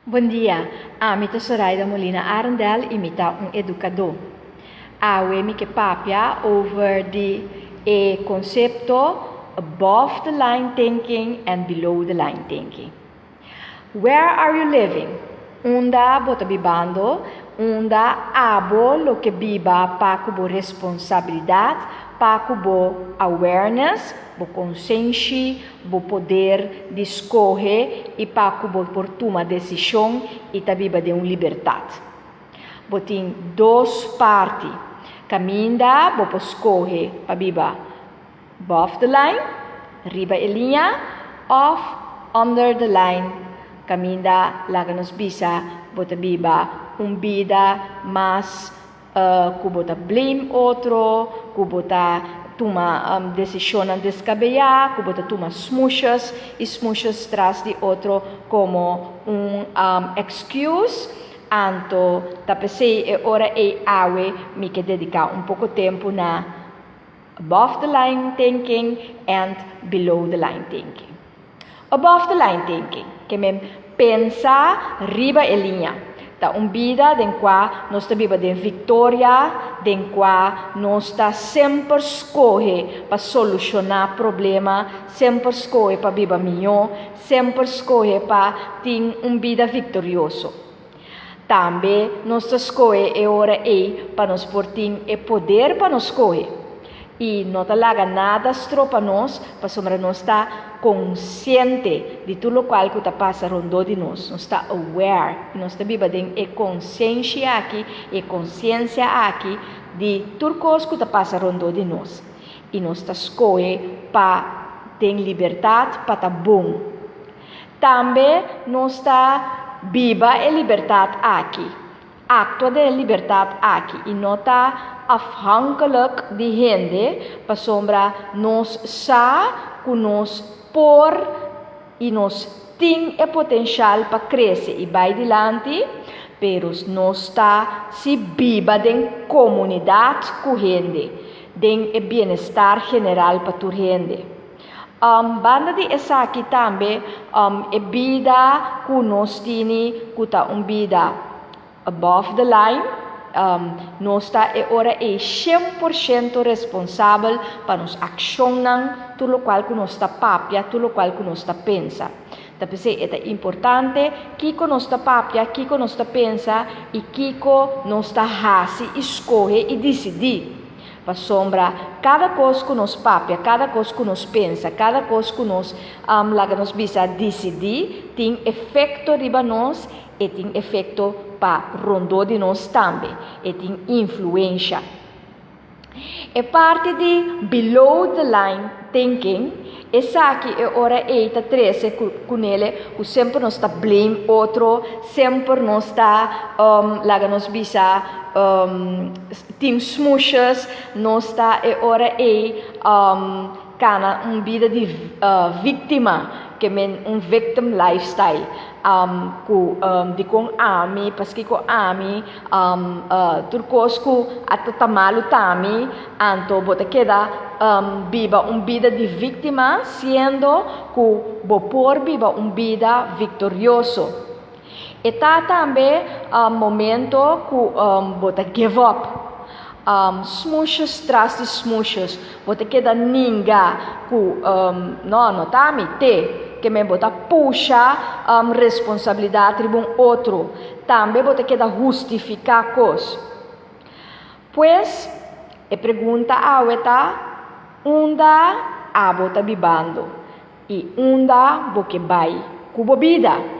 Bon dia, ami ta Soraida Molina Arendel i mi ta un edukadó. Awe mi ke papia over di e konsepto above the line thinking and below the line thinking. Where are you living? Unda bo ta bibando? Unda abo lo ke biba pa ku bo responsabilidat, pa ku bo awareness, bo konsenshi, bo poder di skohe i pa ku bo por tuma desishon i ta biba den un libertat. Bo tin dos parti kaminda bo por skohe pa biba bof the line, riba e liña, òf under the line, kaminda laga nos bisa bo ta biba un bida mas Ku bo ta blame otro, ku bo ta tuma desishonnan deskabeyá, ku bo ta tuma smoesjes i smoesjes tras di otro komo un excuse. Anto ta p'esei e ora ei awe mi ke dediká un poko tempu na above the line thinking and below the line thinking. Above the line thinking, ke men pensa riba e liña, ta un bida den kua nos ta biba den viktoria, den kua nos ta semper skohe pa solushoná problema, semper skohe pa biba mihó, semper skohe pa tin un bida viktorioso. Tambe nos ta skohe e ora ei pa nos por tin e poder pa nos skohe. I no ta laga nada stropa nos pasobra nos ta konsiente di tur lokual ku ta pasa rondó di nos. Nos ta aware i nos ta biba den e konsienshi aki, e konsiensia aki di tur kos ku ta pasa rondó di nos. I nos ta skohe pa den libertat pa ta bon. Tambe nos ta biba e libertat aki, aktua den e libertat aki i no ta afhankelijk di hende pasobra nos sa ku nos por i nos tin e potenshal pa krese i bai dilanti, pero nos ta si biba den komunidat ku hende, den e bienestar general pa tur hende. Banda di esaki tambe e bida ku nos tini ku ta un bida above the line, nos ta e ora ei 100% responsabel pa nos akshonnan, tur lokual ku nos ta papia, tur lokual ku nos ta pensa. Ta p'esei e ta importante kiko nos ta papia, kiko nos ta pensa i kiko nos ta hasi i skohe i disidí. Pasobra kada kos ku nos papia, kada kos ku nos pensa, kada kos ku nos, laga nos bisa, disidí, tin efekto riba nos, e tin efekto pa rondó di nos tambe, e tin influensha. E parti di below the line thinking, esaki e ora ei ta trese kunele ku semper nos ta blame otro, semper nos ta, laga nos bisa, Tin smoesjes, nos ta e ora ei kana un bida di víktima, ke men un victim lifestyle, ku dikon ami, paskiko ami, tur kos ku a ta malu ta mi, anto bo ta keda biba un bida di víktima siendo ku bo por biba un bida viktorioso. E ta tambe momento ku bo ta give up. Smoesjes tras di smoesjes. Bo ta keda ninga ku no, no ta ami, te. Ke men bo ta pusha responsabilidat riba un otro. Tambe bo ta keda hustifiká kos. Pues, e pregunta awe ta, Unda abo ta bibando? I unda bo ke bai ku bo bida?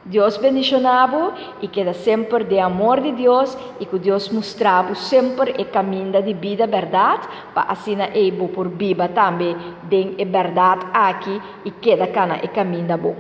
Dios bendishoná bo i keda semper den amor di Dios i ku Dios mustra bo semper e kaminda di bida bèrdat pa asina ei bo por biba tambe den e bèrdat aki i keda kana e kaminda bon.